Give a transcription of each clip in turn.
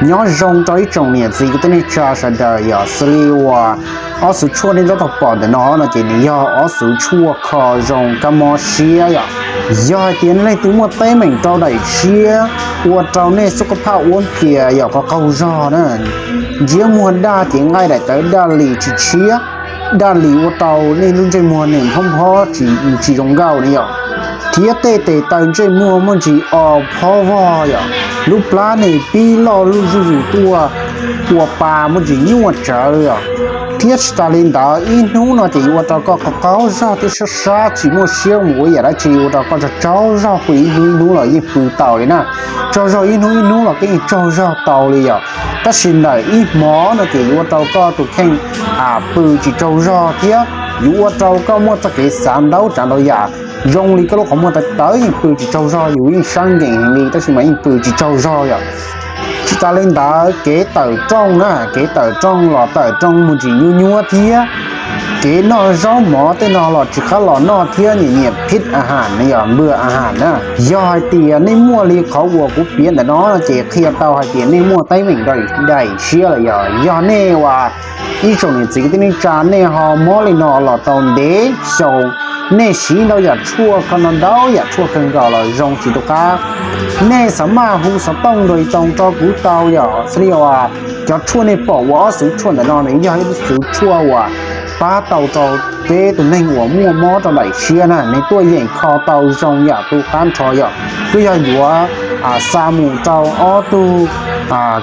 Nyob zoo rau ib tsoom niam txiv kwv tij neej tsa sawv daws yom, xws li uas ob xuv tshuaj nej tab tom pom ntawm no no ces nws yog ob xuv tshuaj kho zoo kab mob siab yom. Yog hais tias nej leej twg muaj teeb meem rau daim siab ua rau nej xub qab phaj uab phias yom, qaug qaug zog na, ntsiab muag daj ces nqaij daim tawv daj li tsis tshiab, daj li ua rau nej lub ntsej muag nws phob phob tsis zoo nkauj ne yom, thiab tej tes taw ntsej muag muaj ntsis o phob vog yom, lub plab nws pib loj zuj zus tuaj, ua pa muaj ntsis nyuaj tsawv yom. Thiab tsis tas li ntawd, ib hnub no ces yuav ua rau koj qaug qaug zog thiab sab sab tsis muaj siab mus ua yam dab tsi, ua rau koj tsaug tsaug zog pw ib hnub ib hnub los yeej pw tau li na. Tsaug zog ib hnub ib hnub los koj yeej tsaug zog tau li yom. Tab sis ntawm ib hmo no ces yuav ua rau koj tus kheej pw tsis tsaug zog thiab yuav ua rau koj muaj txoj kev xav ntaub tsav ntau yam, zoo li koj lub qhov muag tawv tawv yeej pw tsis tsaug zog, yus yeej sab nkees heev li tab sis mas yeej pw tsis tsaug zog yom. Tsis tas li ntawd, kev tawm rooj na, kev tawm rooj los tawm rooj mus ntsis nyuab nyuab thiab, kev noj zaub mov tej no los tsis qab los noj thiab nyiam nyiam phij a has ne yom, npua a has na. Yog hais tias nej muaj li qhov uas kuv piav ntawm no ces qhia tau hais tias nej muaj teeb meem rau daim siab lawm yom. Yog nej uas ib tsoom niam txiv kwv tij neej tsa nej ho mob li no los tau ntev xyoo, nej siv ntau yam tshuaj kho no ntau yam tshuaj kawg nkaus los zoo tsis tu qab, nej xav maj hu xov tooj nrog ib toog rau kuv tau yom. Xws li uas cov tshuaj nej pom ua ob xuv tshuaj ntawm no nws yog ib xuv tshuaj uas pab tau rau peb tus neeg uas muaj mob rau daim siab na, nws tuaj yeem kho tau zoo yam tu qab nrho yom. Kuj yog yuav xa mus rau ob tug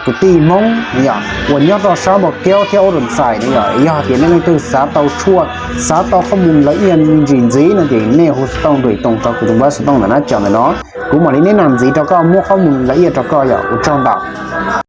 kwv tij Hmoob yom uas nyob rau sab Npau Keub thiab Ub Doo Xais ne yom. Yog tias nej leej twg xav tau tshuaj, xav tau qhob mus lawv iaj me ntsis ntxiv no ces nej hu xov tooj nrog ib toog rau kuv tus npawb xov tooj ntawm nab cov ntawm no, kuv mam li neb nas ntxiv rau koj muab qhob mus lawv iaj rau koj yom. Ua tsaug ntau.